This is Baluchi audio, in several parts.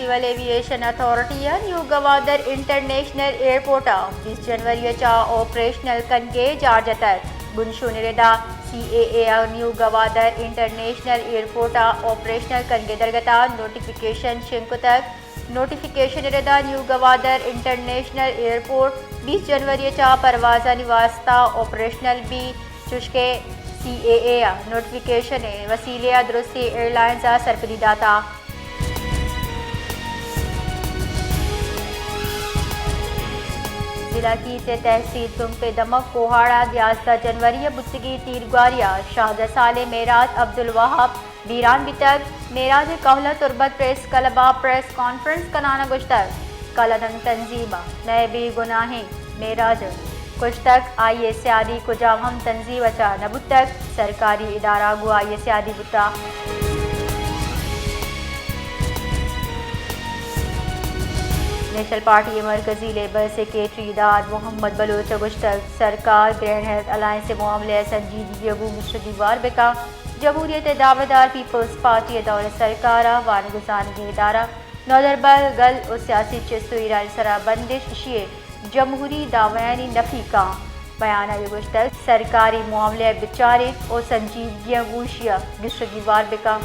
سول ایوی ایشن اتھارٹی ءَ نیو گوادر انٹرنیشنل ایئرپورٹ ءَ بیست جنوری ءَ چہ آپریشنل کنگ ءِ جار جتگ۔ بنشون ءِ ردا سی اے اے ءَ نیو گوادر انٹرنیشنل ایئرپورٹ ءَ آپریشنل کنگ ءِ درگت ءَ نوٹیفکیشن شنگ کتگ۔ نوٹیفکیشن ءِ ردا نیو گوادر انٹرنیشنل ایئرپورٹ بیست جنوری ءَ چہ پروازانی واستہ آپریشنل بی، چوشکہ سی اے اے ءِ نوٹیفکیشن ءِ وسیلے ءَ درستیں ایئرلائنز ءَ سرپدی داتہ۔ ضلع کیچ ءِ تحصیل تمپ ءِ دمگ کوہاڑ ءَ یازدہ جنوری ءَ بوتگیں تیرگواری ءَ شانزدہ سالیں معراج عبدالوہاب بیران بیتگ۔ معراج ءِ کہول ءَ تربت پریس کلب ءَ پریس کانفرنس کنان ءَ گوشتگ، کلدنگ تنظیم ءَ مئے بے گناہیں معراج ءَ کشتگ، آئی ءِ سیادی کجام ہم تنظیم ءَ چہ نہ بوتگ، سرکاری ادارہ گوں آئی ءِ سیادی بوتہ۔ نیشنل پارٹی ءِ مرکزی لیبر سیکرٹری داد محمد بلوچ ءَ گوشتگ، سرکار گرینڈ ہیلتھ الائنس ءِ معاملہ ءَ سنجیدگی ءَ گوں گیش ءُ گیوار بہ کن۔ جمہوریت ءِ دعویدار پیپلز پارٹی ءِ دور ءِ سرکار ءَ وانگ ءُ زانگی ادارہ، نودربر، گل ءُ سیاسی چست ءُ ایرانی سرا بندش، ایشی ءِ جمہوری دعویانی نفی کن۔ بیان ءَ گوشتگ، سرکاری معاملہ ءَ بچار اِت ءُ سنجیدگی ءَ گوں ایشی ءَ گیش ءُ گیوار بہ کن۔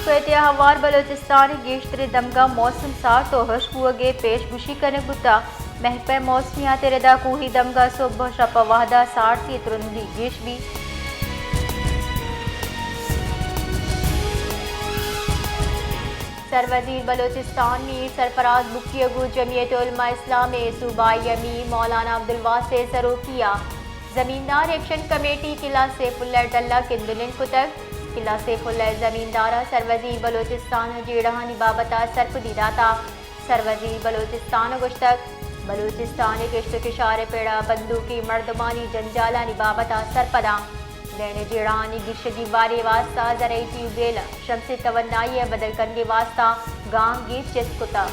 کویت ءَ ہوار بلوچستان ءِ گیشتریں دمگاں موسم سارت ءُ ہشک بوگ ءِ پیش گوشی کنگ بوتگ۔ مہکمہ موسمیات ءِ ردا کوہی دمگاں سہب ءُ شپ ءِ وہدا سارتی ءِ ترندی گیش بیت۔ سروزیر بلوچستان میر سرفراز بگٹی ءَ گوں جمعیت علماء اسلام ءِ صوبائی امیر مولانا عبدالواسع سروکی ءَ زمیندار ایکشن کمیٹی قلعہ سیف اللہ ءِ ڈل ءَ کندنند کتگ۔ قلعہ سیف اللہ ءِ زمیندار ءَ سروزیر بلوچستان ءِ جیڑہانی بابت ءَ سرپدی داتہ۔ سروزیر بلوچستان ءَ گوشتگ، بلوچستان ءِ کشت ءُ کشار ءِ پڑ ءَ بندوکیں مردمانی جنجالانی بابت ءَ سرپداں۔ دین ءِ جیڑہانی گیش ءُ گیواری ءِ واستہ زرعی ٹیوب ویل ءَ شمسی توانائی ءِ بدل کنگ ءِ واستہ گام گیج چست کتگ۔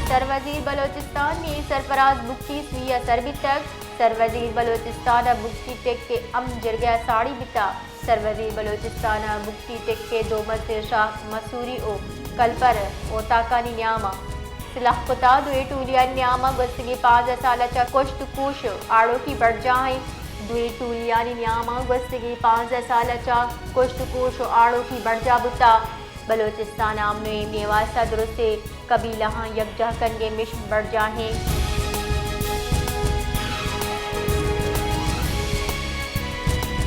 سروزیر بلوچستان میر سرفراز بگٹی سوئی ءَ سر بیتگ۔ سروزیر بلوچستان ءَ بگٹی ٹک ءِ امن جرگہ ءَ ساڑی بیتگ۔ سروزیر بلوچستان ءَ بگٹی ٹک ءِ دو مزن شاخ مسوری ءُ کلپر ءِ اوتاکانی نیام ءَ سلاہ کتگ۔ دوئیں ٹولیانی نیام ءَ گوستگیں پانزدہ سال ءَ چہ کشت ءُ کوش ءِ آڑوکی برجاہ اِنت۔ دوئیں ٹولیانی نیام ءَ گوستگیں پانزدہ سال ءَ چہ کشت ءُ کوش ءِ آڑوکی برجاہ بوتگ۔ بلوچستان ءَ امن ءُ ایمنی ءِ واستہ درستیں قبیلہاں یکجاہ کنگ ءِ مشن برجاہ اِنت۔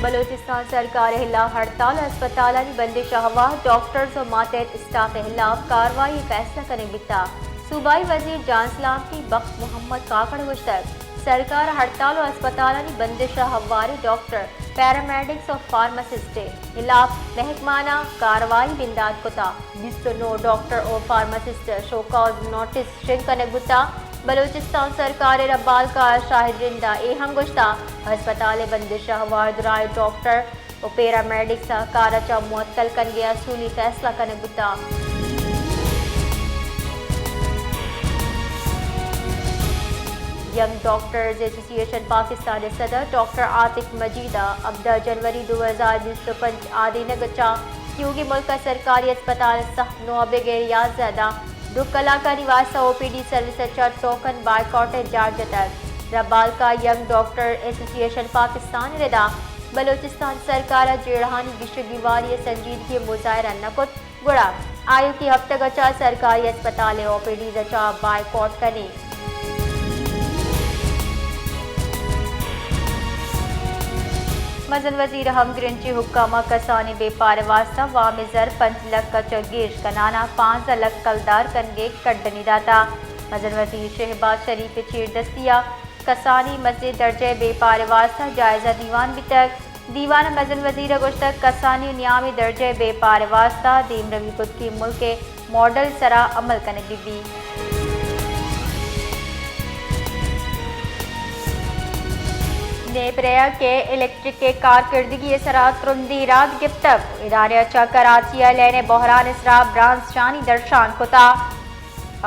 بلوچستان سرکار ءِ ہلاپ ہڑتال ءُ ہسپتالانی بندش ءَ ہوار ڈاکٹرز ءُ ماتحت اسٹاف ءِ ہلاپ کاروائی ءِ فیصلہ کنگ بیتگ۔ صوبائی وزیر جان سلامتی بخش محمد کاکڑ ءَ گوشتگ، سرکار ءَ ہڑتال ءُ ہسپتالانی بندش ءَ ہواریں ڈاکٹر، پیرامedics ءُ فارماسسٹ ءِ ہلاپ محکمانہ کاروائی بندات کتگ۔ بیست ءُ نو ڈاکٹر ءُ فارماسسٹ ءِ شوکاز نوٹس شنگ کنگ بوتگ۔ بلوچستان سرکار ءِ ربالکا ءَ شاہد رند ءَ اے ہم گوشتگ، ہسپتال ءِ بندش ءَ ہوار درائیں ڈاکٹر ءُ پیرامedics ءِ کار ءَ چہ معطل کنگ ءِ اصولی فیصلہ کنگ بوتگ۔ ینگ ڈاکٹرز ایسوسی ایشن پاکستان ءِ صدر ڈاکٹر عاطف مجید ءَ ہبدہ جنوری دو ہزار بیست ءُ پنچ آدینگ ءَ چہ تیوگیں ملک ءِ سرکاری ہسپتال سخت نوابگ ءِ ریاض ءَ داں دو کلاکانی واستہ او پی ڈی سروس ءَ چہ ٹوکن بائیکاٹ ءِ جار جتگ۔ ربالکا ینگ ڈاکٹر ایسوسی ایشن پاکستان ءِ ردا بلوچستان سرکار ءَ جیڑہانی گیش ءُ گیواری ءِ سنجیدگی ءِ مظاہرہ نہ کت، گڑا آیوکیں ہپتگ ءَ چہ سرکاری ہسپتال ءِ او پی ڈیز ءَ چہ بائیکاٹ کنیں۔ مزن وزیر ءَ ہمگرنچی حکام ءَ کسانیں بیپار ءِ واستہ وام ءِ زر پنچ لکھ ءَ چہ گیش کنان ءَ پانزدہ لکھ کلدار کنگ ءِ کڈنی داتگ۔ مزن وزیر شہباز شریف ءِ چیردستی ءَ کسانی مزنیں درجہ ءِ بیپار ءِ واستہ جائزہ دیوان بیتگ۔ دیوان ءَ مزن وزیر ءَ گوشتگ، کسانی ءُ نیامی درجہ ءِ بیپار ءِ واستہ دیمروی کتگیں ملک ءِ ماڈل ءِ سرا عمل کنگ بہ بیت۔ نیپرا کہ الیکٹرک ءِ کارکردگی ءِ سرا ترندیں رد گپتگ، ادارہ ءَ چہ کراچی ءَ لین ءِ بحران ءِ سرا برانز شانی درشان کتگ۔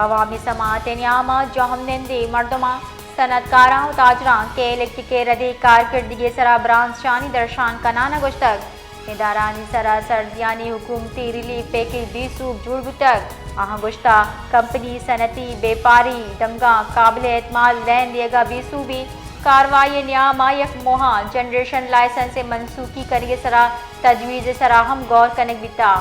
عوامی سماعت ءِ نیام ءَ جہمنندیں مردماں صنعتکاراں و تاجراں کے الیکٹرک ء ردی کارکردگی سرا برانز شانی درشان کنان ء گوشتگ، ادارہانی سرا سردیانی حکومتی ریلیف پیکج بے سوب جوڑ بوتگ۔ آہاں گوشتگ، کمپنی صنعتی بیپاری دمگاں قابل اعتماد لین دیگا بے سوبی کاروائی نیاما یک ماہاں جنریشن لائسنس منسوخی کنگ سرا تجویز سرا ہم غور کنگ بیتا۔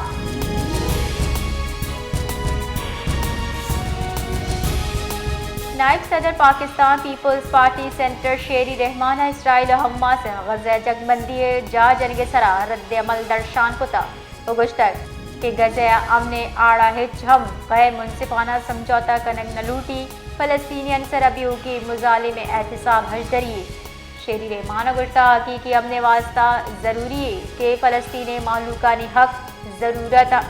نائب صدر پاکستان پیپلز پارٹی سینیٹر شیری رحمان ء اسرائیل و حماس ء غزہ ء جنگبندی ء جاہ جنگ ء سرا رد عمل درشان کتا و گوشتگ کہ غزہ ء امن ء آڑا ہچ ہم غیر منصفانہ سمجھوتہ کنگ نہ لوٹی، فلسطینیان سرا بیوکی مظالم ء احتساب ہژدری۔ شیری رحمان ء گوشتگ، حقیقی امن ء واستہ ضروری اے کہ فلسطین ء مہلوکانی حق، ضرورت ء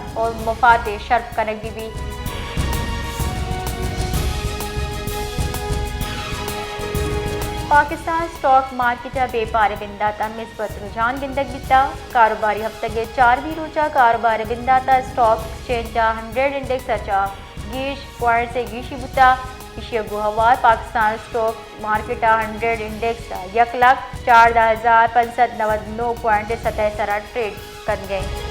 مفاد ء شرپ کنگ بہ بیت۔ پاکستان اسٹاک مارکیٹ ء بیپار ء بندات ء مثبت رجحان گندگ بیتگ۔ کاروباری ہفتگ ء چارمی روچ ء کاروبار ء بندات ء اسٹاک ایکسچینج ء ہنڈریڈ انڈیکس ء چہ گیش پوائنٹس ء گیشی بوتگ۔ ایشی ء گوں ہوار پاکستان اسٹاک مارکیٹ ء ہنڈریڈ انڈیکس ء یک لکھ چاردہ ہزار پنچ سد نود نو پوائنٹ ء سطح ء سرا ٹریڈ کنگ ء انت۔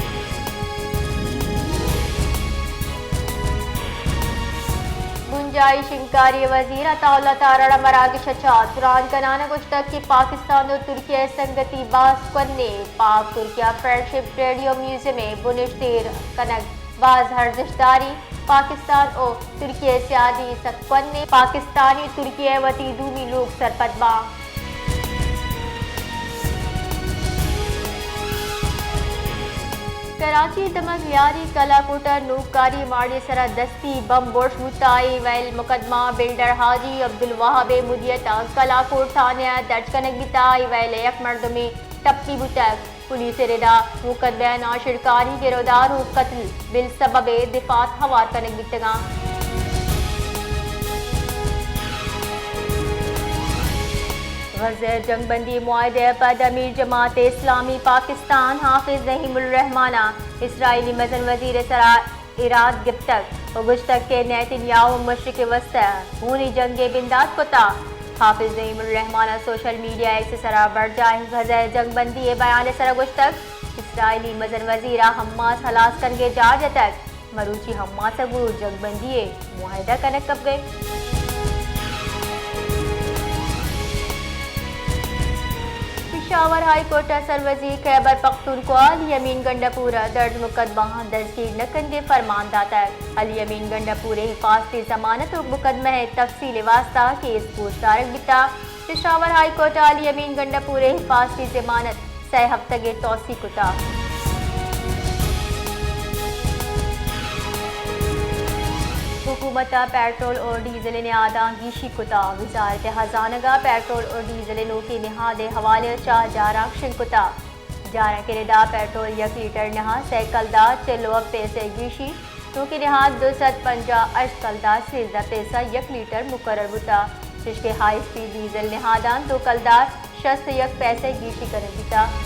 بنجاہی شنگکاری وزیر عطا اللہ تارڑ ء مراگش ء چہ تران کنان ء گوشتگ کہ پاکستان و ترکیہ ء سنگتی باز کوہن ء، پاک ترکیہ فرینڈشپ ریڈیو میوزیم ء بنشت ایر کنگ باز ارزشت داری، پاکستان و ترکیہ سیادی سک کوہن ء، پاکستانی ترکیہ وتی دومی لوگ سرپد باں۔ کراچی دمگ لیاری کلاکوٹ ء نوکاری ماڑی سرا دستی بمب برش بوتا، اے ویل مقدمہ بلڈر حاجی عبدالوہاب ء مدیت ء کلاکوٹ تھانے ء درج کنگ بیتا، اے ویل ء یک مردمے ٹپی بوتگ۔ پولیس ء ردا مقدمہ ء ناشرکاری گرودار و قتل بل سبب ء دفات ہوار کنگ بیتگاں۔ غزہ ء جنگ بندی معاہدہ ء پد امیر جماعت اسلامی پاکستان حافظ نعیم الرحمان ء اسرائیلی مزن وزیر ء سرا ایراد گپتگ و گوشتگ کہ نیتن یاہو مشرق ء وستہ ہونی جنگ ء بندات کتا۔ حافظ نعیم الرحمان ء سوشل میڈیا ایکس ء سرا برجاہیں غزہ ء جنگ بندی ء بیان ء سرا گوشتگ، اسرائیلی مزن وزیر ء حماس ہلاس کنگ ء جار جتگ، مروچی حماس ء گوں جنگ بندی ء معاہدہ کنگ کپگ ء انت۔ پشاور ہائی کورٹ ء سروزیر خیبر پختونخوا علی امین گنڈا پور ء درج مقدمہ آں دزگیر نہ کنگ ء فرمان داتگ۔ علی امین گنڈا پور ء حفاظتی ضمانت و مقدمہ ء تفصیل ء واستہ کیس گوش دارگ بیتگ۔ پشاور ہائی کورٹ ء علی امین گنڈا پور ء حفاظتی ضمانت سئے ہفتگ ء توسیع کتگ۔ حکومت ء پیٹرول اور ڈیزل ء نہاداں گیشی کتگ۔ وزارت خزانگ ء پیٹرول اور ڈیزل ء نوکیں نہاد ء حوالہ ء چہ جاراں شنگ کتگ۔ جاراں کہ ردا پیٹرول یک لیٹر نہاد سئے کلدار چل و ہپت پیسہ گیشی، نوکیں نہاد دو سد پنجاہ ہشت کلدار سیزدہ پیسہ یک لیٹر مقرر بوتگ، چشکہ ہائی اسپیڈ ڈیزل نہاداں دو کلدار شست و یک پیسہ گیشی کنگ بوتگ۔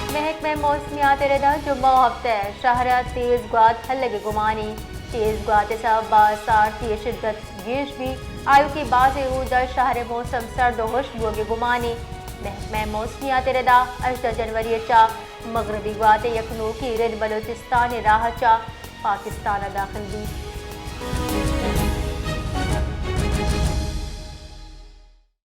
محکمہ موسمیات ء ردا جمعہ و ہفتہ ء شہر ء تیز گوات ہلگ ء گمانی، تیز گوات ء سبب ء سارتی ء شدت گیش بیت، آیوکیں بازیں اودا شہر ء موسم سرد و ہشک بوگ ء گمانی۔ محکمہ موسمیات ء ردا ہژدہ جنوری ء چہ مغربی گوات ء یک نوکیں رد بلوچستان ء راہ ء چہ پاکستان ء داخل بیت۔